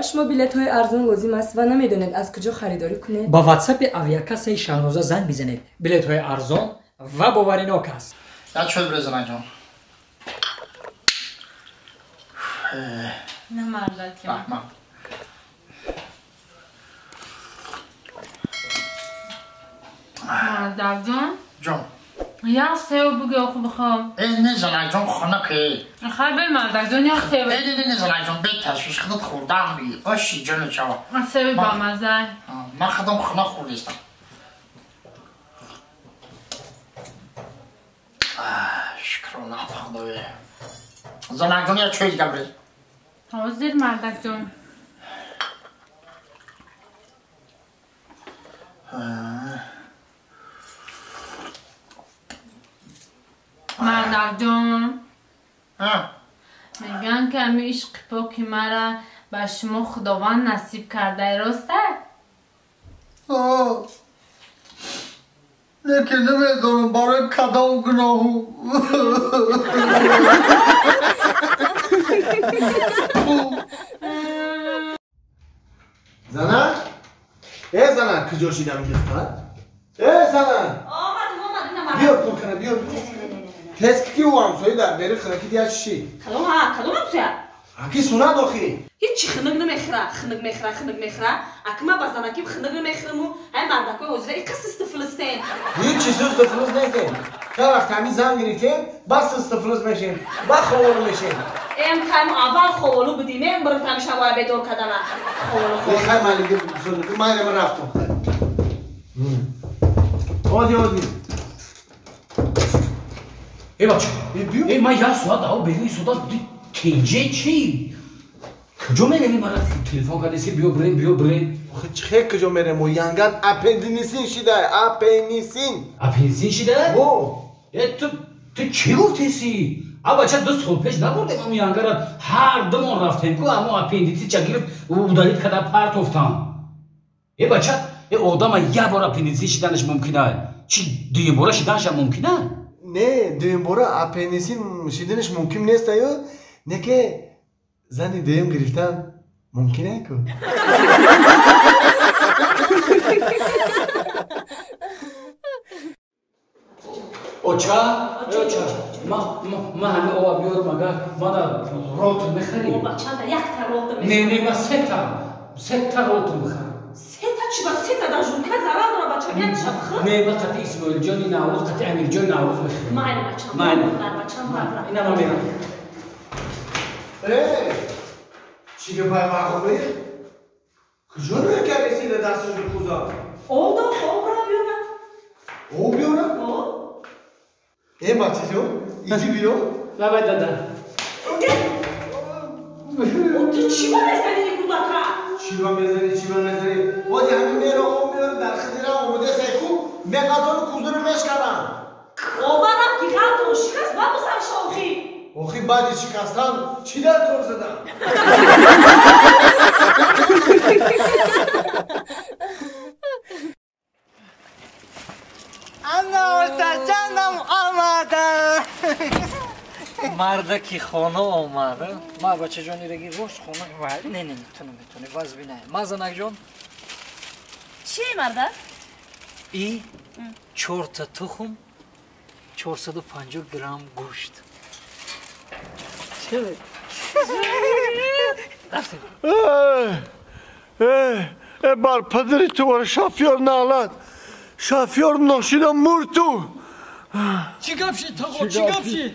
Шумо билетҳои арзон лозим аст ва намедонед аз куҷо харидорӣ кунед? Ба ватсапи авиакассаи Шаҳноза занг бизанед. Билетҳои арзон ва боваринок аст. Як чой биреза, ҷон. На, мардак. Раҳмат. Мардак ҷон. Ҷон. Як сев бугӯ, оху бихом. Э, не, занак ҷон, хунуке. Хай бе, мардак ҷон, як сев. Э, не, не, не, занак ҷон, беташвиш, худат хӯрдаам бигир. Оши ҷону чава. Севи бамаза. Ман худам хунук хӯрдистам. Шукрона Худоя. Занак ҷон, як чой дигар бирез. Ҳозир, мардак ҷон. Мардак ҷон, мегӯянд, ки ами ишқи поки мара ба шумо Худованд насиб кардай, роста? Лекин намедонам барои кадом гуноҳу. Занак, э, занак, куҷо шидам гирифтан? Э, занак, Омадам, омадам. Биё, пул кана, биё тез, ки ӯ ҳамсоя дар бери хинаки дия чиши. Калом ҳа, калом ҳамсоя. Аки сунат охи. Ҳичи хинак намехӯра, хинак мехӯра, хинак мехӯра. Аки ма ба занаким хинак намехӯраму ай мардакои ҳозира иқа систу филистен. Ҳичи сусту филист нестем. Та вақт ҳами зан гирифтем, бас систу филист мешем, ба ховолу мешем. Эм, каймо аввал ховолу будим, эм бирм тамиша вай бедор кадана. Ховолу, ховолу. Хай, майли, майли, ман рафтам. Ози, ози. Э, бача, э, ман як соат дао берун истода, тинҷе чи? Куҷо мереми? Мара телефон кардеси, биё бирем, биё бирем. Охи, чихе куҷо мерем? О, янган аппендинисин шида, аппендисин. Аппендисин шида? О. Э, ту чӣ гуфтеси? А, бача, 2 сол пеш набурдем ами янгара? Ҳар думон рафтем ку, амо аппендицит ча гирифт, удалить када партофтам. Э, бача, э, одама як бор аппендицит шиданаш мумкина, чи дуюмбора шиданашам мумкина? Не, дуюмбора аппендисин шиданаш мумкин нест, аю не ке зани дуюм гирифтан мумкин ку. Оча, оча, ма ҳами ова биёрам, агар мана ролтон мехарӣ? Бачанда якта ролтон. Не, не, ма сета, сета ролтон мехарам. Сета чи ба сета дар жунка зарар дора, бачам, якша бихӯр. Не, ма қати Исмоилҷони Наврӯз, қати Амирҷони Наврӯз мехӯрам. Майли, бачам. Майли. Бачам. Ина ма мерам. Э, чӣ гапай, мағоби? Куҷо мекаресида дасташро куза? Об дод, обра биёра. Об биёра? Э, бачаҷон, иҷи биё. Лабай, дада. Ту чӣ ба мезани кӯдака? Чӣ ба мезани, чӣ ба мезани? Бози ҳамин мера об меёра, дар хидира омода сайку, меқатону кузаро мешканам. Оба рафт ки ғалтон шикаст, ба бузанша охи. Охи, баъди шикастан чӣ дар кор задам? Ана ортаҷанам омада. Мардаки хона омад. Ма, бачаҷони, раги рост хона. Не, не, ту наметонӣ, вазби не. Ма, занакҷон. Чи, мардак? И чорта тухм, 450 грамм гӯшт. Рафтем. Э, бар падари ту, вара шофёр налад. Шофёр ношида мурту. Чӣ гап шид, тағо, чӣ гап шид?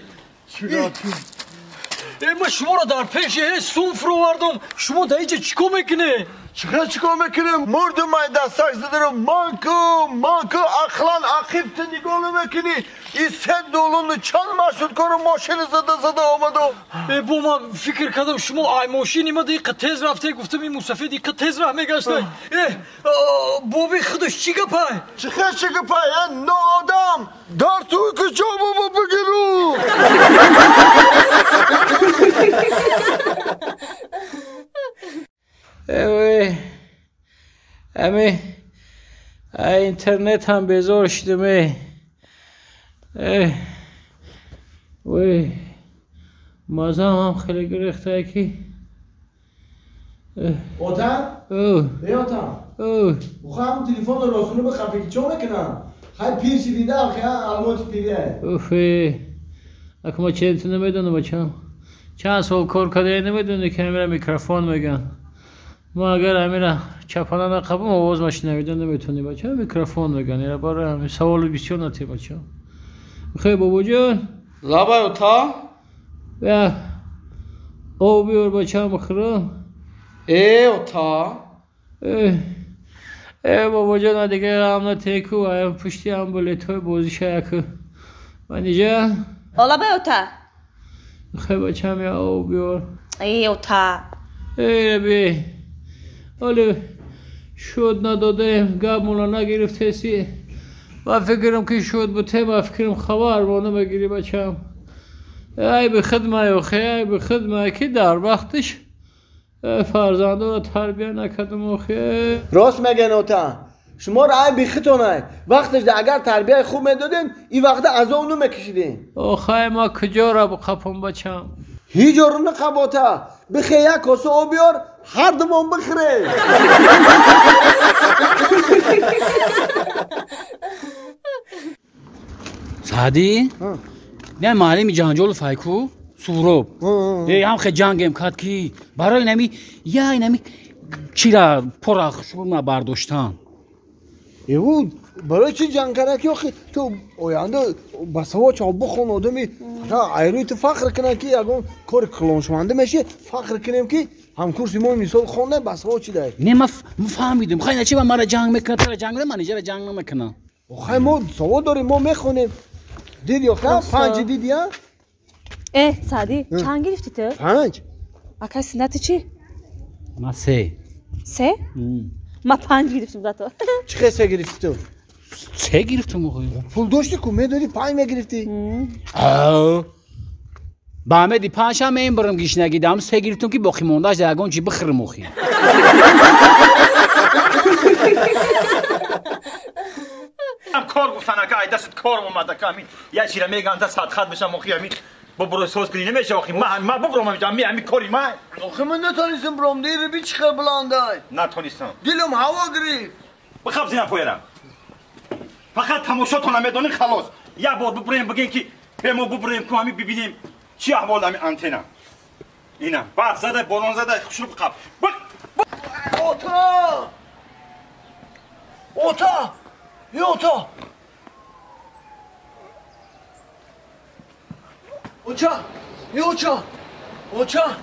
Э, ма шуморо дар пеши ҳеҷ сум фуровардам, шумо дар инҷа чӣ кор мекунед? Чихел чӣ кор мекунем? Мурдум, ай дастак задарам. Манку, манку, ақлан ақиб ту нигоҳ намекунӣ. И се долуну чанд маршруткаро мошина зада зада омаду. Э, бо ман фикр кардам, шумо ай мошини ма диқа тез рафте, гуфтам, ин мусафир диқа тез раҳ мегашта. Э, боби худаш чӣ гапай? Чихел чӣ гапай? Э, ноодам, дар туи куҷо бобо бигиру. Эве, ами интернет ҳам безор шудем. Э, вой, мазам ҳам хеле гирехтае ки. Отам? Эй отам. Бухам телефон росуну ба хафики чо мекунам? Хай пир шидида, охи алмоти пирия. Уфе. Ака ма ченту намедонам бачам. Чанд сол кор карда намедонам ки амира микрофон меган. Ма агар амира чапана нақабам овоз машинавида наметонӣ бачам, микрофон меган. Ира барои ҳамин саволи бисёр натӣ бачам. Хей бобоҷон. Лабай ота. Я об биёр бачам бихӯрам. Э ота. Э бобоҷон, дигар ҳам натеку, пушти ҳам билетҳои бозиша яку. Манижа? Лабай ота. Хей бачам, я об биёр. Э ота. Э раби. Оле шуд надодаем, гап мула нагирифтеси. Ма фикрам ки шуд бутем, ма фикрам хабар бо намегирӣ бачам. Ай би хидмай охе, ай би хидмай ки дар вақтиш фарзандоро тарбия накардам охе. Рост мегӯян ота. Шуморо ай би хитонай. Вақташ агар тарбияи хуб медодем, ин вақта азоб намекашидем. Охай ма куҷоро бқапам бачам? Ҳеҷ ҷоро нақаб ота. Бихе як коса об биёр, ҳар думон бихӯрем. Саъдӣ? Не маълими ҷанҷолу файку Суроб. Ҳам хе ҷангем кард ки барои нами я инами чира пора шума бардоштан. Эву барои чӣ ҷанг кард ки охи ту оянда ба савод чо бихон одами айрӯи ту фахр кунад ки ягон кори калоншаванда меши, фахр кунем ки ҳамкурси мо мисол хонда ба савод чӣ дай. Не ма фаҳмидим. Хай начи мара ҷанг мекунад, тара ҷанг мекунад, манижара ҷанг намекунад. Хай мо савод дорем, мо мехонем. Дид ё ха панҷ дид я? Э, Саъдӣ, чанд гирифтӣ ту? 5. Акай синнати чӣ? Ма 3. 3? Ма 5 гирифтам зато. Чӣ хел 3 гирифтӣ ту? 3 гирифтам охи. Пул доштӣ ку медодӣ 5 мегирифтӣ. Ба меди 5 ҳам мебарам гишнагӣ, дам 3 гирифтам ки боқӣ мондааш дар ягон чӣ бихӯрам охи. Кор гуфтан ака, ай дастат кор омад ака, ами як чира меган та садхат бешам охи, ами бобро соз кунӣ намеша охи, ма бобром ами ами кори ма. Охи ман натонистам бром, дири би чӣ хел баландай. Натонистам. Дилам ҳаво гирифт. Бихаб зина поярам. Фақат тамошотон намедонӣ халос. Як бор бибурем бигем ки бе мо бибурем ку ами бибинем чӣ аҳвол ами антена. Ина барф зада, борон зада, хушрӯ бихаб. Ота! Ота! Ота! Оча! Оча! Оча!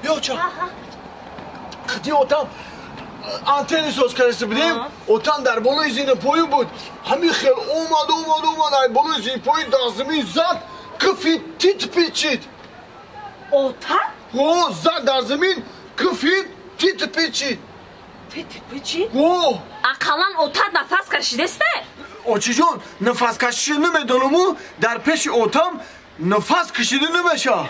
Оча! Хати отам антени соз карда будем, отам дар болои зинапоӣ буд. Ҳамин хел омад, омад, омад, ай болои зинапоӣ дар замин зад, кифи тит печид. Ота? О, зад дар замин, кифи тит печид. Тит печид? О! Ақаллан отат нафас кашидесте? Очиҷон, нафас кашиша намедонаму, дар пеши отам нафас кашида намеша.